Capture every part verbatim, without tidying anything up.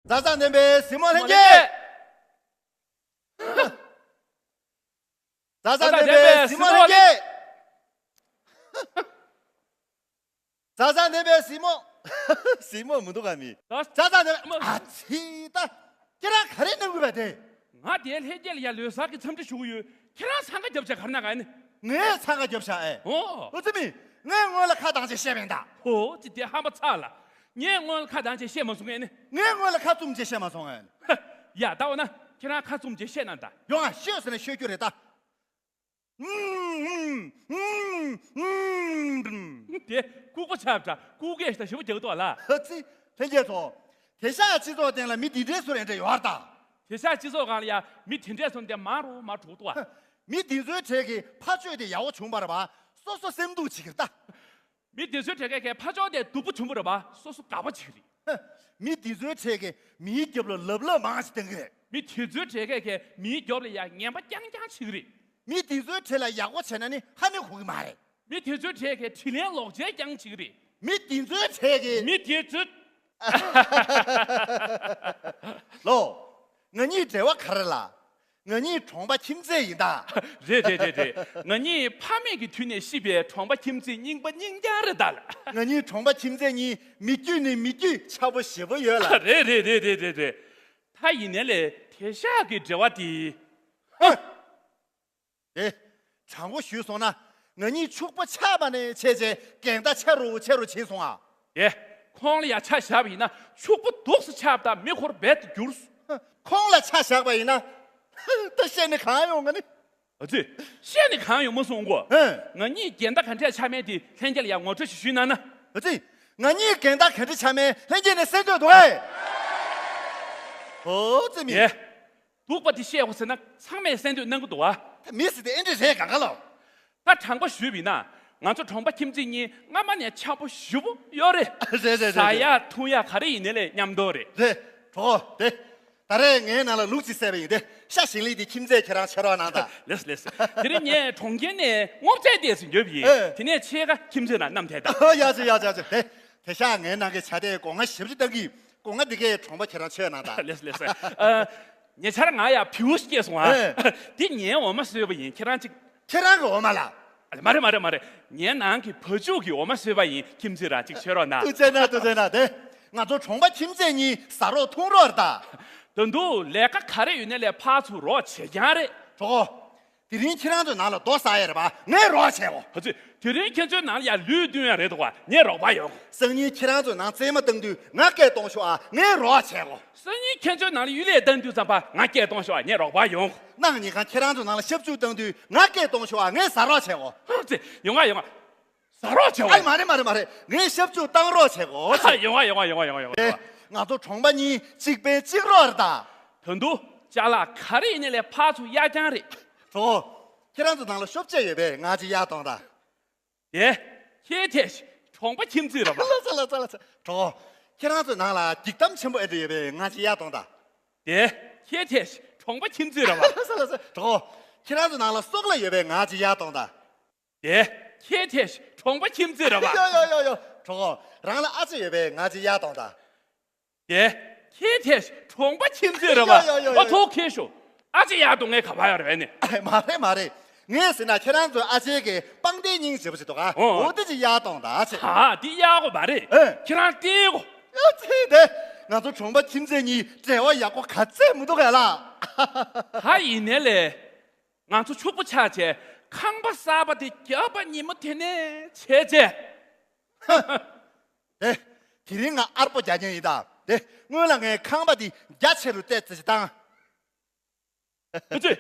མཛའ་བརྩེ་ལྡན་པའི་གཟིགས་མོ་ལྷན་རྒྱས། མཛའ་བརྩེ་ལྡན་པའི་གཟིགས་མོ་ལྷན་རྒྱས། མཛའ་བརྩེ་ལྡན་པའི་གཟིགས་མོ། གཟིགས་མོ་མི་འདུག་ག་མི། མཛའ་བརྩེ་ལྡན་པའི། ཨ་ཙི་ད། ཁྱེད་རང་ག་རེ་གནང་དགོས་པ་དེ། ང་དེ་ལྷན་རྒྱས་ལ་ཡ་ལོ་གསར་གྱི་འཚམས་འདྲི་ཞུ་གི་ཡོད། ཁྱེད་རང་འཚང་ཁ་རྒྱབ་བྱ་གར་ན་ག་ནི། ངས་འཚང་ཁ་རྒྱབ་བྱ་ཨེ། ཨོ། ཨོ་ཙི་མི། ངས་སྔོན་ལ་ཁ་གདངས་བྱས་བཤད་མིན་ད། ཨོ་ཙི་དེ་ཧམ་པ་ཚ་ལ། ངས་སྔོན་ལ་ཁ་གདངས་བྱས་བཤད་མ་སོང་ངས་ནི། ངས་སྔོན་ལ་ཁ་བཙུམ་བྱས་བཤད་མ་སོང་ངས་ནི། ཡ་ད་འོ་ན་ཁྱེད་རང་ཁ་བཙུམ་བྱས་བཤད་ན་ད། ཡོང་ང་ཤོད་ཟེར་ན་ཤོད་རྒྱུ་རེད་ད། དེ་ལྐུགས་པ་ཆགས་པ་འདྲ་ལྐུགས་སྐད་ཞིག་ཞིབ་པོ་རྒྱག་ཏོ་ལ། ཧ་ཙི། ལྷན་རྒྱས་ཚོ། དེང་སང་སྤྱི་ཚོགས་སྟེང་ལ་མི་འདི་འདྲའི་ཚོ་རེ་འདྲ་ཡོད་རེད་ད། དེང་སང་སྤྱི་ཚོགས་སྒང་ལ་ཡ་མི་དེ་འདྲའི་ཚོ་འདི་མང་རུ་མར་འགྲོ་གི་འདུག་ཨ། མི་འདི་ཚོའི་གྲས་ཀྱི་ཕ་ཆོས་དེ་ཡག་པོ་བྱུང་བ་རེད་པ། སོ་སོ་སེམས་སྡུག་བྱེད་ཀྱི་རེད་ད། མི་འདི་ཚོའི་གྲས་ཀྱི་ཕ་ཆོས་དེ་སྡུག་པོ་བྱུང་བ་རེད་པ། སོ་སོ་དགའ་པོ་བྱེད་ཀྱི་རེད། མི་འདི་ཚོའི་གྲས་ཀྱི་མིའི་རྒྱབ་ལ་ལབ་ལབ་མང་ཞིག་བཏང་གི་རེད། མི་དེ་ཚོའི་གྲས་ཀྱི་མིའི་རྒྱབ་ལ་ཡ་ངན་པ་རྐྱང་རྐྱང་བྱེད་ཀྱི་རེད། མི་དེ་ཚོའི་གྲས་ལ་ཡག་པོ་བྱས་ན་ནི་ཧ་ནི་གོ་གི་མ་རེད། མི་དེ་ཚོའི་གྲས་ཀྱི་དྲིན་ལན་ལོག་འཇལ་རྐྱང་བྱེད་ཀྱི་རེད། མི་དེ་ཚོའི་གྲས་ཀྱི། མི་དེ་ཚོའི། ལོ། ང་གཉིས་འབྲེལ་བ་ག་རེ་ལ། ང་གཉིས་གྲོང་པ་ཁྱིམ་མཚེས་ཡིན་ད། རེད་རེད་རེད་རེད། ང་གཉིས་ཕ་མེས་ཀྱི་དུས་ནས་ཤི་བའི་གྲོང་པ་ཁྱིམ་མཚེས་རྙིང་པ་རྙིང་རྐྱང་རེད་ད་ལ། ང་གཉིས་གྲོང་པ་ཁྱིམ་མཚེས་གཉིས་མི་རྒྱུད་ནས་མི་རྒྱུད་ཆགས་པོ་ཞེ་པོ་ཡོད་ལ། རེད་རེད་རེད་རེད་རེད་རེད། ད་ཡིན་ནའི་ལས་དེང་སང་གི་འབྲེལ་བ་དེ། ཧ། དེ། དྲང་པོ་ཞུས་སོང་ན། ང་གཉིས་ཕྱུག་པོ་ཆགས་པ་ནས་བྱས་རྗེས་འགལ་ཟླ་ཆེ་རུ་ཆེ་རུ་ཕྱིན་སོང་ཨ། དེ། ཁོང་ལ་ཡ་ཆ་བཞག་པ་ཡིན་ན་ཕྱུག་པོ་སྡུག་སུ་ཆགས་པ་དང་མི་འཁོར་རྦད་དུ་གྱུར། ཁོང་ལ་ཆ་བཞག་པ་ཡིན་ན། ད་བཤད་ནི་གང་ཡོང་ང་ནི། ཨ་ཙི། བཤད་ནི་གང་ཡོང་མ་སོང་གོ། ཧེ། ང་གཉིས་འགལ་ཟླ་ག་འདྲས་ཆགས་མེད་དེ་ལྷན་རྒྱས་ལ་ཡ་ངོ་སྤྲོད་ཞིག་ཞུས་གནང་ན། ཨ་ཙི། ང་གཉིས་འགལ་ཟླ་ག་འདྲས་ཆགས་མེད་ལྷན་རྒྱས་ནས་གསན་འདོད་འདུག་ཨེ། ཨོ་ཙི་མི། ཡེ། སྡུག་པ་དེ་བཤད་དགོས་ཟེར་ན་ཚང་མས་གསན་འདོད་གནང་གི་འདུག་བ། མི་ཟེར་དེ་ཨེ་འདྲ་རེད་གང་ག་ལོ། ད་དྲང་པོ་ཞུས་པ་ཡིན་ན། ང་ཚོ་གྲོང་པ་ཁྱིམ་མཚེས་གཉིས་སྔ་མ་ནས་ཆགས་པོ་ཞེ་པོ་ཡོད་རེད། རེད་རེད་རེད། ཟ་ཡག་འཐུང་ཡག་ག་རེ་ཡིན་ནའི་ལས་མཉམ་དུ་རེད། རེད། གྲོགས་དེ། ད་རེས་ངའི་ནང་ལ་ལུག་ཅིག་བསད་པ་ཡིན་ཏེ། ཤ་ཞིང་ལས་དེ་ཁྱིམ་མཚེས་ཁྱེད་རང་ཕྱིར་རོགས་གནང་དང་། ལེས་ལེས། དེ་རིང་ངས་གྲོང་ཁྱེར་ནས་སྔོ་ཚལ་ཏོག་ཙམ་ཉོས་པ་ཡིན། ཨེ། དེ་ནས་ཕྱེད་ཀ་ཁྱིམ་མཚེས་ནང་བསྣམས་ཐལ་ད། ཡག་ཅིག་ཡག་ཅིག་ཡག་ཅིག་དེ། དེང་སང་ངའི་ནང་གི་བྱ་དེ་སྒོ་ང་ཞེ་པོ་ཅིག་བཏང་གི། སྒོ་ང་འདི་གའི་གྲོང་པ་ཁྱེད་རང་མཆོད་གནང་དང་། ལེས་ལེས། ཨ། ཉེ་ཆར་ང་ཡ་བེའུ་སྐྱེས་སོང་ཨ། ཨེ། འདི་ངའི་འོ་མ་སོས་པ་ཡིན། ཁྱེད་རང་ཅིག་ཁྱེད་རང་གི་འོ་མ་ལ། མ་རེད་མ་རེད་མ་རེད། ངའི་ནང་གི་བ་ཕྱུགས་ཀྱི་འོ་མ་སོས་པ་ཡིན། ཁྱིམ་མཚེས་རང་ཅིག་མཆོད་རོགས་གནང་། ཐུགས་རྗེ་གནང་ཐུགས་རྗེ་གནང་། དེ། ང་ཚོ་གྲོང་པ་ཁྱིམ་མཚེས་གཉིས་ཟ་རོགས་འཐུང་རོགས་རེད་ད། ད་དུང་ལས་ཀ་ག་རེ་ཡོད་ནའི་ལས་ཕར་ཚུར་རོགས་བྱེད་རྐྱང་རེད། གྲོགས། དེ་རིང་ཁྱེད་རང་ཚོའི་ནང་ལ་རྡོ་ཟ་ཡ་རེད་པ། ངས་རོགས་བྱེད་གོ། ཧ་ཙི། དེ་རིང་ཁྱེད་ཚོའི་ནང་ལ་ཡ་ལུད་བཏུང་ཡ་རེད་འདུག་ག། ངས་རོགས་པ་ཡོང་། སང་ཉིན་ཁྱེད་རང་ཚོའི་ནང་རྩེད་མོ་བཏང་དུས་ང་སྐད་གཏོང་ཤོག་ཨ། ངས་རོགས་བྱེད་གོ། སང་ཉིན་ཁྱེད་ཚོའི་ནང་ལ་གཡུལ་ལས་བཏང་དུས་ཙམ་པ་ང་སྐད་གཏོང་ཤོག་ཨ། ངས་རོགས་པ་ཡོང་། གནངས་ཉིན་གང་ཁྱེད་རང་ཚོའི་ནང་ལ་ཤབ་ཆུ་བཏང་དུས་ང་སྐད་གཏོང་ཤོག་ཨ། ངས་ཟ་རོགས་བྱེད་གོ། ཧ་ཙི། ཡོང་ང་ཡོང་ང་། ཟ་རོགས་བྱེད་གོ། ཨ་མ་རེད་མ་རེད་མ་རེད། ངས་ཤབ་ཆུ་བཏང་རོགས་བྱེད་གོ། ཡོང་ང་ཡོང་ང་ཡོང་ང་ཡོང་ང་ཡོང་ང་། ཨེ། ང་ཚོ་གྲོང་པ་གཉིས་གཅིག་ཕན་གཅིག་རོགས་རེད་ད། ད་དུང་ཅ་ལག་ག་རེ་ཡིན་ནའི་ལས་ཕར་ཚུར་གཡར་རྐྱང་རེད། གྲོགས། ཁྱེད་རང་ཚོ་ནང་ལ་ཤོབ་ཆས་ཡོད་པས་ང་ཅིག་གཡར་གཏོང་དང་། དེ། ཁྱེད་ཐད་ཤི་གྲོང་པ་ཁྱིམ་མཚེས་རེད་པ། ལགས་སོ་ལགས་སོ་ལགས་སོ། གྲོགས། ཁྱེད་རང་ཚོའི་ནང་ལ་འགྱིག་དམ་ཆེན་པོ་ཨེ་འདྲ་ཡོད་པས་ང་ཅིག་གཡར་གཏོང་དང་། དེ། ཁྱེད་ཐད་ཤི་གྲོང་པ་ཁྱིམ་མཚེས་རེད་པ། ལགས་སོ་ལགས་སོ། གྲོགས། ཁྱེད་རང་ཚོའི་ནང་ལ་སོག་ལེ་ཡོད་པས་ང་ཅིག་གཡར་གཏོང་དང་། དེ། ཁྱེད་ཐད་ཤི་གྲོང་པ་ཁྱིམ་མཚེས་རེད་པ། ཡོ་ཡོ་ཡོ་ཡོ། གྲོགས། རང་ལ་ཨ་ཅེ་ཡོད་པས་ང་ཅིག་གཡར་གཏོང་དང་། དེ། ཁྱེད་ཐད་ཤི་གྲོང་པ་ཁྱིམ་མཚེས་རེད་པ། ཡོ་ཡོ་ཡོ་ཡོ། ཨོ་ཐོག་ཁྱེད་ཤོག་ཨ་ཅེ་གཡར་གཏོང་ངས་ག་པར་ཡོད་རེད་ནི། ཨེ་མ་རེད་མ་རེད། ངས་ཟེར་ན་ཁྱེད་རང་ཚོའི་ཨ་ཅེ་གི་པང་གདན་སྙིང་རྗེ་པོ་ཞིག་འདུག་ག། ཨོ། འོ་དེ་ཅིག་གཡར་གཏོང་དང་ཨ་ཅེ། ཨ་དེ་གཡར་དགོས་མ་རེད། ཨེ། ཁྱེད་རང་བལྟས་གོ། ཨ་ཙི་དེ། ང་ཚོ་གྲོང་པ་ཁྱིམ་མཚེས་གཉིས་འབྲེལ་བ་ཡག་པོ་ག་ཚད་མི་འདུག་གས་ལ། ད་ཡིན་ནའི་ལས། ང་ཚོ་ཕྱུག་པོ་ཆགས་བྱས་ཁང་པ་གསར་པ་དེ་རྒྱབ་པ་ཉིན་མོ་དེ་ནས་བྱས་རྗེས། ཧ། དེ། དེ་རིང་ང་ཨར་པོ་རྒྱག་མཁན་ཡིན་ད། དེ། སྔོན་ལ་ངས་ཁང་པ་དེ་རྒྱ་ཆེ་རུ་བལྟས་ཙི་ཅི་བཏང་། ཨ་ཙི།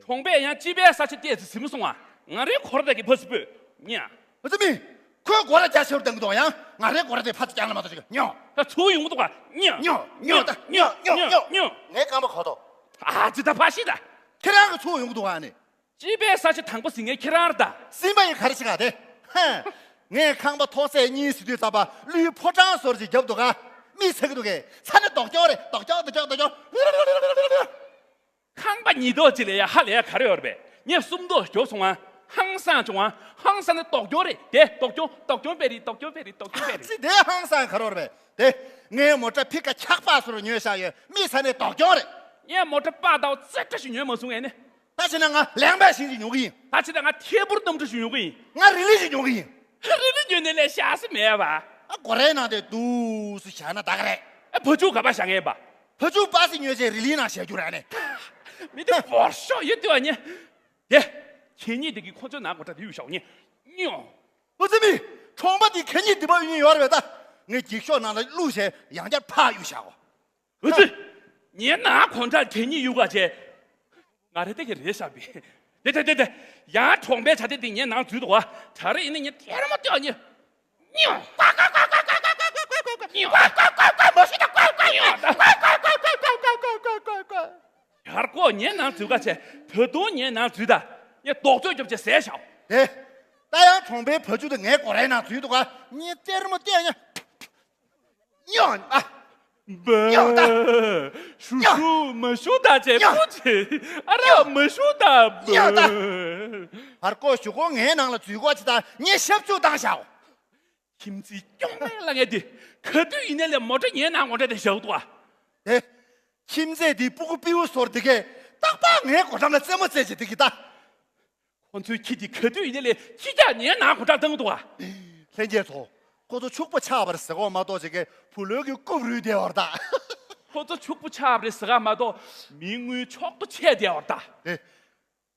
གྲོང་པས་ཡང་སྤྱི་པའི་ས་ཆ་བལྟས་ཙི་ཟིན་མ་སོང་ང་། ང་རའི་གོ་ར་དེ་གི་ཕ་སི་པོས་ཉ། ཨ་ཙི་མི། ཁོས་སྒོ་ར་རྒྱ་ཆེ་རུ་བཏང་གི་འདུག་ཡང་ང་རའི་སྒོ་ར་དེ་ཕ་ཙི་རྐྱང་ལ་མ་གཏོགས་ཅིག་ཉོ། ད་ཚུར་ཡོང་གི་འདུག་ག་ཉ། ཉོ་ཉོ་ད་ཉོ་ཉོ་ཉོ་ཉོ། ངའི་རྐང་པ་གོ་ཐོག་ཨ་ཙི་ད་ཕ་ཤི་ད། ཁྱེད་རང་གི་ཚུར་ཡོང་གི་འདུག་ག་ནི། སྤྱི་པའི་ས་ཆ་དང་པོ་ཟིན་མཁན་ཁྱེད་རང་རེད་ད། ཟིན་པ་ཡིན་ག་རེ་བྱེད་ག་དེ། ཧ། ངས་ཁང་པ་ཐོག་ཚད་གཉིས་ཟིན་དུས་ཙམ་པ་ཀླུའི་ཕོ་བྲང་བཟོ་འདྲ་ཅིག་བརྒྱབ་འདུག་ག་མི་ཚེ་གི་འདུག་གས་ཚ་ནི་རྡོག་ཀྱོག་རེད་རྡོག་ཀྱོག་རྡོག་ཀྱོག་རྡོག་ཀྱོག་ཁང་པ་ཉིས་ཐོག་ཅིག་ལ་ཡ་ཧ་ལས་ཡ་ག་རེ་ཡོད་རེད་པས། ངས་གསུམ་ཐོག་བརྒྱབ་སོང་ང་། ཧང་སང་བྱུང་ཨ། ཧང་སང་ནི་སྡུག་གྱོང་རེད་དེ། སྡུག་གྱོང་། སྡུག་གྱོང་དཔེ་རེད། སྡུག་གྱོང་དཔེ་རེད། སྡུག་གྱོང་དཔེ་རེད། ཅི་དེ་ཧང་སང་ག་རོར་བས་དེ། ངའི་མོ་ཊ་ཕི་ཀ་འཁྱག་པ་སོར་ཉོས་བཞག་ཡོད། མི་ས་ནས་སྡུག་གྱོང་རེད། ངས་མོ་ཊ་པ་དང་ཙེ་ཏྲ་ཞིག་ཉོས་མ་སོང་ངས་ནི། ད་བྱས་ན་ང་ལེགས་པའི་ཤིང་ཞིག་ཉོ་གི་ཡིན། ད་བྱས་ན་ང་ཐད་འཕུར་གནམ་གྲུ་ཞིག་ཉོ་གི་ཡིན། ང་རི་ལི་ཞིག་ཉོ་གི་ཡིན། རི་ལི་ཉོས་ནས་ལས་བཞག་ས་མེད་པ། ཨ་སྒོ་རའི་ནང་དེ་འདུག་སེ་བཞག་ན་ད་ག་རེད། ཨ་བ་ཕྱུགས་ག་པར་བཞག་ངེས་པ། བ་ཕྱུགས་པ་སེ་ཉོས་བྱས་རི་ལིའི་ནང་བཞག་རྒྱུ་རེད་ཨ་ནི། མི་དེ་བོར་ཤོག་ཡོད་དུས་ཨ་ནི། དེ། ཁྱེད་གཉིས་དེ་གི་ཁོ་ཚོའི་ནང་སྒོ་ཁྲ་དེ་གཡུག་བཞག་ངེས། ཉོ། ཨུ་ཙི་མི། གྲོང་པ་དེ་ཁྱེད་གཉིས་དེ་པར་གཡུག་ཡོད་རེད་པས་ད། ངས་འགྱིག་ཤོག་ནང་ལ་བླུགས་བྱས་ཡང་བསྐྱར་ཕར་གཡུག་བཞག་གོ། ཨུ་ཙི། ངའི་ནང་སྒོ་ཁྲ་ཁྱེད་གཉིས་གཡུག་ག་བྱས། ང་རེ་དེ་གི་རེད་ཤག་པས། དེ་དེ་དེ་དེ། ཡང་གྲོང་པའི་བྱ་དེ་དེ་ངའི་ནང་འཛུལ་འདུག་ག་ད་རེས་ཡིན་ན་ངས་ཐེར་མ་སྟོན་ཉེ། ཉོ། ཉོ། ཡར་ཀོ་ངའི་ནང་འཛུལ་ག་བྱས། ད་དུང་ངའི་ནང་འཛུལ་ད། ངས་རྡོག་རྫིས་རྒྱོབ་བྱས་ཟས་བཞག་དེ། ད་ཡང་གྲོང་པའི་བ་ཕྱུགས་དེ་ངའི་སྒོ་རའི་ནང་འཛུལ་འདུག་ག་ངས་ཐེར་མ་སྟོན་ཉེ། ཉོ། ཨ། ཉོ་ད། ཤུ་ཤུ་མ་ཤུ་ད་ཅེ་ཉོ། པུ་ཅེ། ཨ་ར་ཉོ། མ་ཤུ་ད་ཉོ་ད། བར་སྐོར་ཞུ་སྐོར་ངའི་ནང་ལ་འཛུལ་གོ་ཅི་ད་ངས་ཞབས་ཕྱུག་བཏང་བཞག་ཁྱིམ་མཚེས་སྐྱོང་མེད་ལ་ངས་དེ། ག་དུས་ཡིན་ནའི་ལས་མོ་ཊ་ངའི་ནང་སྒོ་ཁྲ་དེ་བཞག་འདུག་ཨ། དེ། ཁྱིམ་མཚེས་དེ་སྤུ་གུ་སྤྲེའུ་སོར་དེ་གས་རྟག་པར་ངའི་སྒོ་འགྲམ་ལ་རྩེད་མོ་རྩེད་བྱེད་དེ་གི་ད། ཁོ་ཚོའི་ཁྱི་དེ་ག་དུས་ཡིན་ནའི་ལས་ཁྱི་རྒྱག་ངའི་ནང་སྒོ་ཁྲ་བཏང་འདུག་ཨ། ལྷན་རྒྱས་ཚོ། ཁོ་ཚོ་ཕྱུག་པོ་ཆགས་པ་རེད་ཟེར་གོ་མ་གཏོགས་བྱེད་མཁན་བུ་ལོན་གྱི་རྐུབ་རུལ་བསྡད་པ་རེད་ད། ཁོ་ཚོ་ཕྱུག་པོ་ཆགས་པ་རེད་ཟེར་ག་མ་གཏོགས་མི་དངུལ་ཕྱོགས་བསྡུ་བྱས་བསྡད་པ་རེད་ད། དེ།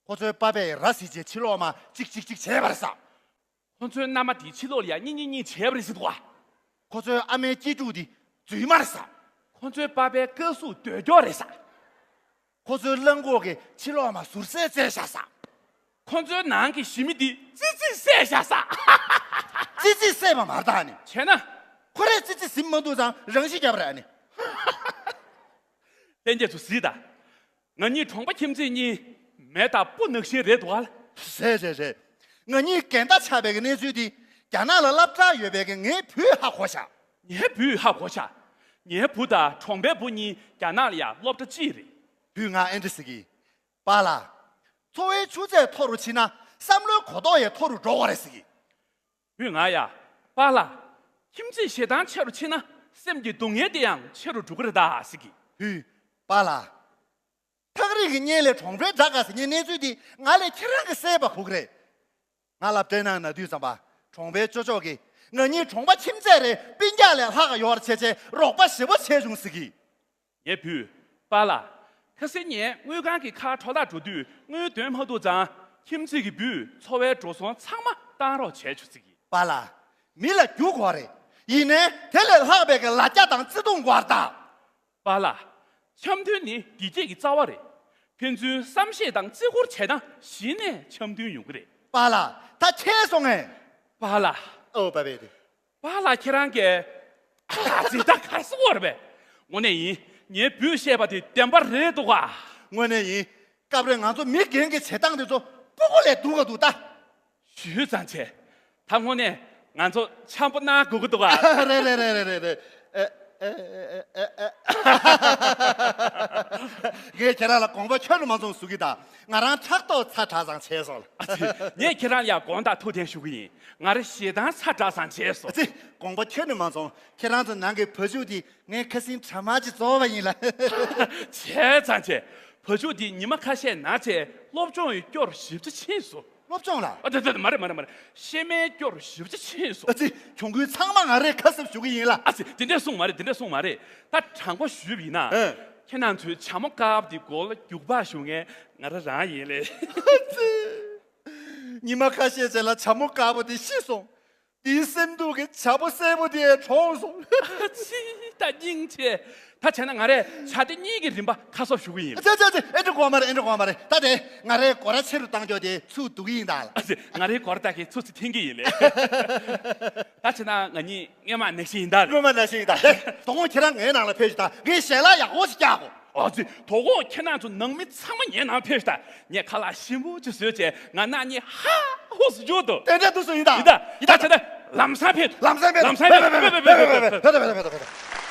ཁོ་ཚོའི་པ་ཕས་ར་བཟི་བྱས་ཕྱི་ལོགས་མ་གཅིག་གཅིག་གཅིག་བྱས་པ་རེད་ས། ཁོ་ཚོའི་མནའ་མ་དེ་ཕྱི་ལོགས་ལ་ཡ་གཉིས་གཉིས་གཉིས་བྱས་པ་རེད་ཟེར་འདུག་ག་ཁོ་ཚོའི་ཨ་མའི་སྐྱིད་སྡུག་དེ་རྫུན་མ་རེད་ས། ཁོ་ཚོའི་པ་ཕའི་ཀ་ཟུག་འདོད་སྐྱོ་རེད་ས། ཁོ་ཚོའི་གླང་གོག་གིས་ཕྱི་ལོགས་མ་ཟུར་ཟས་བཙལ་བཞག་ས། ཁོ་ཚོའི་ནང་གི་ཞི་མི་དེ་ཙི་ཙི་བསད་བཞག་ས། ཙི་ཙི་བསད་པ་མ་རེད་ད་ཨ་ནི། བྱས་ན། ཁོ་རས་ཙི་ཙི་ཟིན་མ་འདུག་ཙང་རང་ཤི་བརྒྱབ་རེད་ཨ་ནི། ལྷན་རྒྱས་ཚོ་གཟིགས་དང་། ང་གཉིས་གྲོང་པ་ཁྱིམ་མཚེས་གཉིས་མེ་དང་སྤུ་ནག་བཞིན་རེད་འདུག་ག་རེད་རེད་རེད། ང་གཉིས་འགལ་ཟླ་ཆགས་པའི་གནས་ཚུལ་འདི་རྒྱ་ནག་ལ་སློབ་གྲྭ་ཡོད་པའི་ངའི་བུས་ཧ་གོ་བཞག་ངའི་བུས་ཧ་གོ་བཞག་ངའི་བུ་དང་གྲོང་པའི་བུ་གཉིས་རྒྱ་ནག་ལ་ཡང་སློབ་གྲྭ་གཅིག་རེད། བུས་ང་ཨེ་འདྲ་ཟེར་གི། པཱ་ལགས། འཚོ་བའི་ཆུ་ཚད་མཐོ་རུ་ཕྱིན་ན་བསམ་བློའི་གོ་རྟོགས་ཡང་མཐོ་རུ་འགྲོ་གི་རེད་ཟེར་གི། བུས་ང་ཡ། པཱ་ལགས། ཁྱིམ་མཚེས་ཞེ་སྡང་ཆེ་རུ་ཕྱིན་ན་སེམས་ཀྱི་སྡུག་བསྔལ་དེ་ཡང་ཆེ་རུ་འགྲོ་གི་རེད་ད་ཟེར་གི། བུས། པཱ་ལགས། ཐག་རིང་གི་གཉེན་ལས་གྲོང་པའི་དགྲ་དགའ་ཟེར་མཁན་གནས་ཚུལ་འདི་ང་ལས་ཁྱེད་རང་གིས་གསལ་བ་གོ་གི་རེད། ང་ལ་སྤྲད་གནང་ན་དུས་ཙམ་པ་གྲོང་པའི་ཅོ་ཅོག་གིས་ང་གཉིས་གྲོང་པ་ཁྱིམ་མཚེས་རེད་སྤུན་ཀྱག་ལས་ལྷག་ག་ཡོད་རེད་བྱས་བྱས་རོགས་པ་ཞེ་པོ་བྱས་བྱུང་ཟེར་གི། ངའི་བུས། པཱ་ལགས། ཁ་སང་ངས་དངུལ་ཁང་གི་ཁ་འཕྲོ་བརླག་འགྲོ་དུས་དངུལ་འདོན་མ་ཐུབ་ཙང་ཁྱིམ་མཚེས་ཀྱི་བུས་འཚོ་བའི་འགྲོ་སོང་ཚང་མ་བཏང་རོགས་བྱས་བྱུང་ཟེར་གི། པཱ་ལགས། མི་ལ་རྒྱུ་དགོས་རེད། ཡིན་ནའི་དེ་ལས་ལྷག་པའི་གི་ལ་རྒྱ་དང་བརྩེ་དུང་དགོས་རེད་ད། པཱ་ལགས། འཆམ་མཐུན་ནི་བདེ་སྐྱིད་ཀྱི་རྩ་བ་རེད། ཕན་ཚུན་བསམ་ཤེས་དང་བརྩི་བཀུར་བྱས་ན་གཞི་ནས་འཆམ་མཐུན་ཡོང་གི་རེད། པཱ་ལགས། ད་ཁྱེད་སོང་ངས། པཱ་ལགས། ཨོ་པ་པེ་དེ། པཱ་ལགས་ཁྱེད་རང་གིས། ཨ་ཙི་ད་གར་སོང་བ་རེད་པས། དངོས་གནས་ཡིན། ངའི་བུས་བཤད་པ་དེ་བདེན་པ་རེད་འདུག་ག་དངོས་གནས་ཡིན། སྐབས་རེ་ང་ཚོ་མི་རྒན་གྱི་བྱེད་སྟངས་དེ་ཚོ་སྤུ་གུ་ལས་སྡུག་ག་འདུག་ད། ཞུས་ཙང་བྱས། ད་དངོས་གནས་ང་ཚོ་འཆམ་པོ་གནང་དགོས་ཀྱི་འདུག་ག་རེད་རེད་རེད་རེད་རེད། ཨེ་ཨེ་ཨེ་ཨེ་ཨེ། ངས་ཁྱེད་རང་ལ་དགོངས་པ་ཁྱོན་ནས་མ་ཚོམས་ཞུ་གི་ད། ང་རང་ཕྲག་དོག་ཚ་དྲགས་ཙང་བྱས་སོང་ལ། ཨ་ཙི། ངས་ཁྱེད་རང་ལ་ཡང་དགོངས་དག་ཐུགས་བདེན་ཞུ་གི་ཡིན། ང་རང་ཞེ་སྡང་ཚ་དྲགས་ཙང་བྱས་སོང་། ཨ་ཙི། དགོངས་པ་ཁྱོན་ནས་མ་ཚོམས། ཁྱེད་རང་ཚོ་ནང་གི་བ་ཕྱུགས་དེ་ངས་ཁ་སང་གྲ་མ་ཅིག་བཙོང་བ་ཡིན་ལ། བྱས་ཙང་བྱས། བ་ཕྱུགས་དེ་ཉི་མ་ཁ་ཤས་ན་བྱས་སློབ་སྦྱོང་ཡི་སྐྱོར་ཞིབ་ཆ་ཕྱིན་སོང་། སློབ་སྦྱོང་ལ། ཨ་ཙི་ཙི་ཙི། མ་རེད་མ་རེད་མ་རེད། ཤེས་མེད་སྐྱོར་ཞིབ་ཆ་ཕྱིན་སོང་། ཨ་ཙི། གྱོང་གུན་ཚང་མ་ང་རས་ཁ་གསབ་ཞུ་གི་ཡིན་ལ། ཨ་ཙི། དེ་འདྲས་གསུངས་མ་རེད། དེ་འདྲས་གསུངས་མ་རེད། ད་དྲང་པོ་ཞུས་པ་ཡིན་ན། ཨེ། ཁྱེད་རང་ཚོའི་བྱ་མོ་དཀར་པོ་དེ་མགོ་ལ་རྒྱུག་པ་གཞུ་མཁན་ང་རང་རང་ཡིན་ལེ། ཨ་ཙི། ཉི་མ་ཁ་ཤས་རྗེས་ལ་བྱ་མོ་དཀར་པོ་དེ་ཤི་སོང་། དེའི་སེམས་སྡུག་གི་བྱ་ཕོ་སེར་པོ་དེ་གྲོངས་སོང་། ཨ་ཙི། ད་སྙིང་རྗེ། ད་བྱས་ན་ང་རས་བྱ་དེ་གཉིས་ཀྱི་རིན་པ་ཁ་གསབ་ཞུ་གི་ཡིན། ཨ་ཙི་ཨ་ཙི་ཨ་ཙི། ཨེ་འདྲ་དགོས་མ་རེད། ཨེ་འདྲ་དགོས་མ་རེད། ད་དེ་ང་རས་སྒོ་ར་ཆེ་རུ་བཏང་རྒྱུ་དེ་ཚུར་བསྡུ་གི་ཡིན་ད་ལ། ཨ་ཙི། ང་རའི་སྒོ་ར་ད་གི་ཚུར་ཚུར་འཐེན་གི་ཡིན་ལེ། ད་བྱས་ན་ང་གཉིས་སྔོན་མ་ནང་བཞིན་ཡིན་ད་ལ། སྔོན་མ་ནང་བཞིན་ཡིན་ད་ལེ། དོ་དགོང་ཁྱེད་རང་ངའི་ནང་ལ་ཕེབས་ཤིག་ད་ངས་ཞལ་ལག་ཡག་པོ་ཞིག་བཀྱག་གོ། ཨ་ཙི། དོ་དགོང་ཁྱེད་རང་ཚོ་ནང་མི་ཚང་མ་ངའི་ནང་ཕེབས་ཤིག་ད། ངས་ཁ་ལག་ཞིམ་པོ་ཅིག་བཟོས་བྱས་ང་རྣམ་གཉིས་ཧ་ཧུ་སུ་འཇུག་ཏུ། དེ་འདྲ་འདུག་སུ་ཡིན་ད། ཡིན་ད། ཡིན་ད། ད་བྱས་ན་ལམ་སང་ཕེབས། ལམ་སང་ཕེབས། ལམ་སང་ཕེབས། ཕེབས། ཕེབས། ཕེབས། ཕེབས། ཕེབས། ཕེབས། ཕེབས།